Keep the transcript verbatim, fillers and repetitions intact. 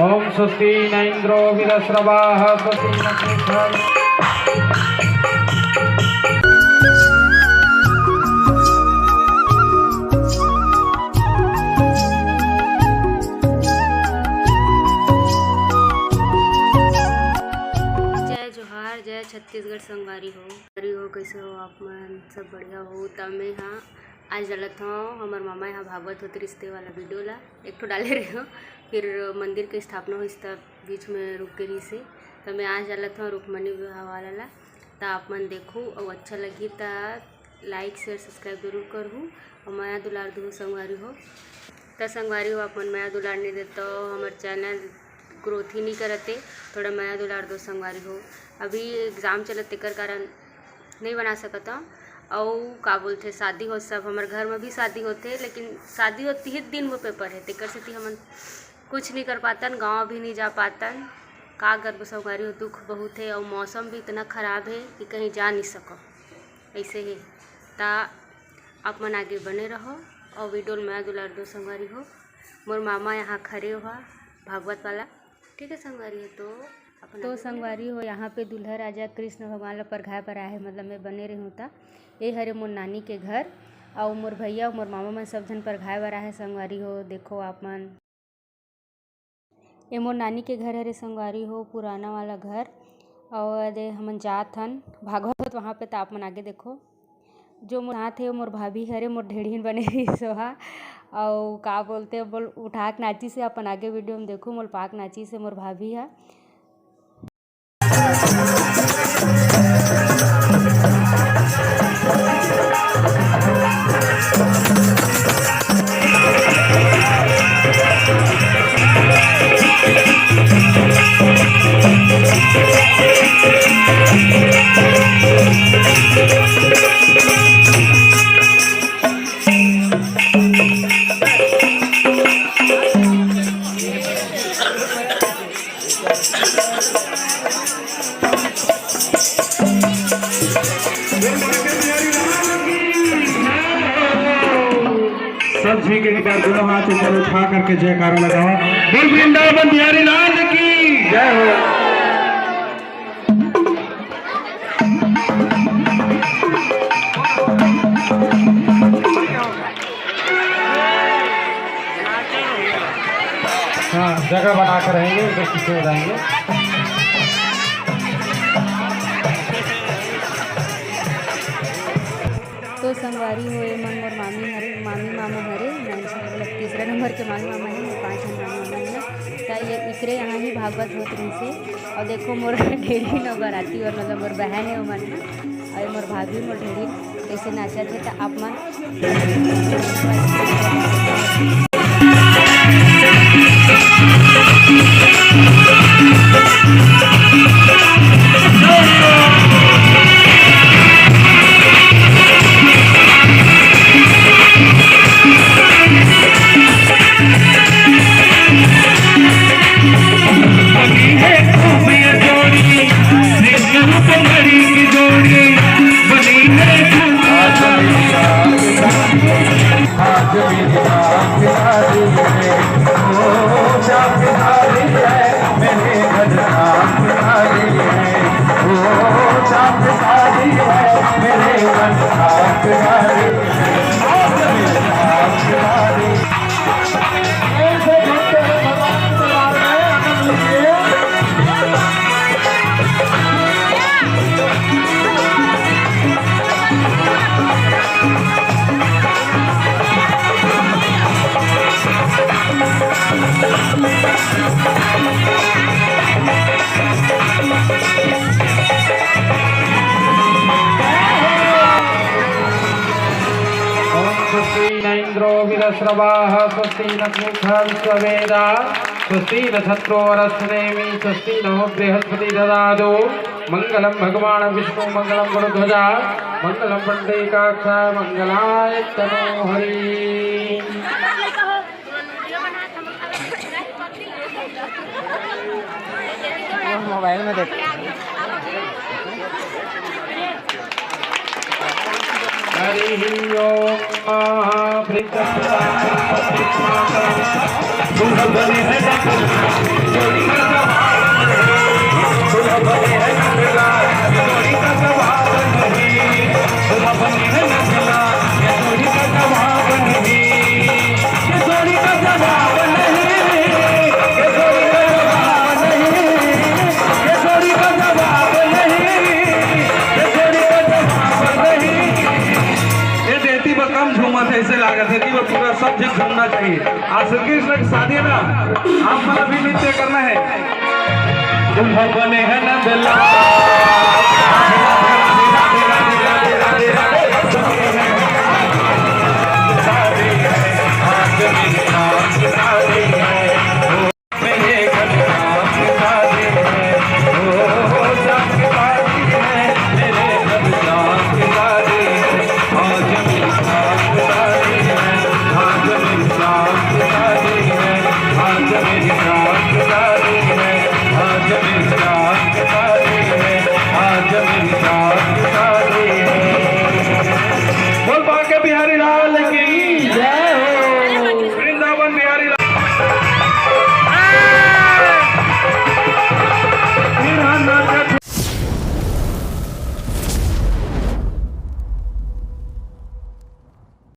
ओम स्वस्ति न इंद्रो वृद्धश्रवाः, स्वस्ति न पूषा। जय जोहार, जय छत्तीसगढ़ संगवारी हो। संगवारी हो, कइसे हो आप मन? सब बढ़िया हो? त मैं हा आज डालत हव हमर मामा यहाँ भागवत होत रिहिस ते वाला वीडियो ला, एक ठो डाले रहे हो, फिर मंदिर के स्थापना होइस त बीच में रुक गे रिहिस हे। त मैं आज डालत हव रुक्मणी विवाह वाला ला, त आप मन देखू अउ अच्छा लगही त like share subscribe जरूर करहू अउ मया दुलार दुहू संगवारी हो। त संगवारी हो, आप मन मया दुलार नहीं देत त हमर चैनल ग्रोथ ही नहीं करत हे। थोड़ा मया दुलार दो संगवारी हो, अभी एग्जाम चलत तेकर कारण नहीं बना सकत हव। अउ का बोलथे, शादी हो, सब हमर घर में भी शादी होथे, लेकिन शादी होती ही दिन वो पेपर है, तेकर सेती हमन कुछ नहीं कर पातन, गाँव भी नहीं जा पातन। का करबो संगवारी हो, दुख बहुत है। अउ मौसम भी इतना खराब है कि कहीं जा नहीं सको, ऐसे है। ता आप मन आगे बने रहो अउ वीडियो ल मया दुलार दो संगवारी हो। मोर मामा यहाँ खरे हुआ भागवत वाला, ठीक है संगवारी हो। तो अपन तो आगे बने संगवारी हो, यहाँ पे दूल्हा राजा कृष्ण भगवान ला परघाए बर आए है, मतलब मैं बने रहूँ ता। ये हरे मोर नानी के घर, अउ मोर भैया अउ मोर मामा मन सब झन परघाए बर आए है संगवारी हो। देखो आप मन, ये मोर नानी के घर हरे संगवारी हो, पुराना वाला घर। अउ दे हमन जात हन भागवत वहाँ पे, त आप मन आगे देखो। जो मोर साथ हे, मोर भाभी हरे, मोर ढेढ़िन बने रहिस ओहा। अउ का बोलथे, बोल उठा के नाचिस हे, अपन आगे वीडियो में देखू, मोल पाक नाचिस हे मोर भाभी हा। सब झी के एक बार दोनों हाथ ऊपर उठा करके जयकारा लगाओ। बोल वृंदावन बिहारी लाल की जय हो। हाँ, जगह बना कर रहेंगे, उधर पीछे हो जाएंगे। तो संगवारी हो, ये मन मोर मामी हरे, मामी मामा हरे, मैं मतलब तीसरा नंबर के मामी मामा है, मोर पाँच झन मामी मामा है। त ये इकरे यहाँ ही भागवत होत रहिसे। अउ देखो मोर ढेढ़िन अउ बराती अउ मतलब मोर बहन है ओमन ह, अउ मोर भाभी मोर ढेढ़िन कैसे नाचत हे त आप मन ओम स्वस्ति न इंद्रो वृद्धश्रवाः, स्वस्ति न पूषा विश्ववेदाः, स्वस्ति न क्षत्रो अरस्नेमि, स्वस्ति नो बृहस्पति ददातु। मंगलम भगवान विष्णु, मंगलम गरुध्वजा, मंगलम पंडरीकाक्ष, मंगलाय तनोहरि। मोबाइल में देख। हरि ओम। महाभृत सुता। दूल्हा बने हैं नंदलाल, जोड़ी का जवाब नहीं। दूल्हा बने हैं नंदलाल, जोड़ी का जवाब नहीं। दूल्हा बने हैं नंदलाल, जोड़ी का जवाब नहीं। ये जोड़ी का जवाब नहीं, ये जोड़ी का जवाब नहीं, ये जोड़ी का जवाब नहीं, ये जोड़ी का जवाब नहीं। ये देती बर कम झूमत हे, ऐसे लागत हे कि वो पूरा सब झन झूमना चाहिए। आज श्री कृष्ण की शादी हे ना, आप मन ला भी नृत्य करना हे। दूल्हा बने हैं नंदलाल।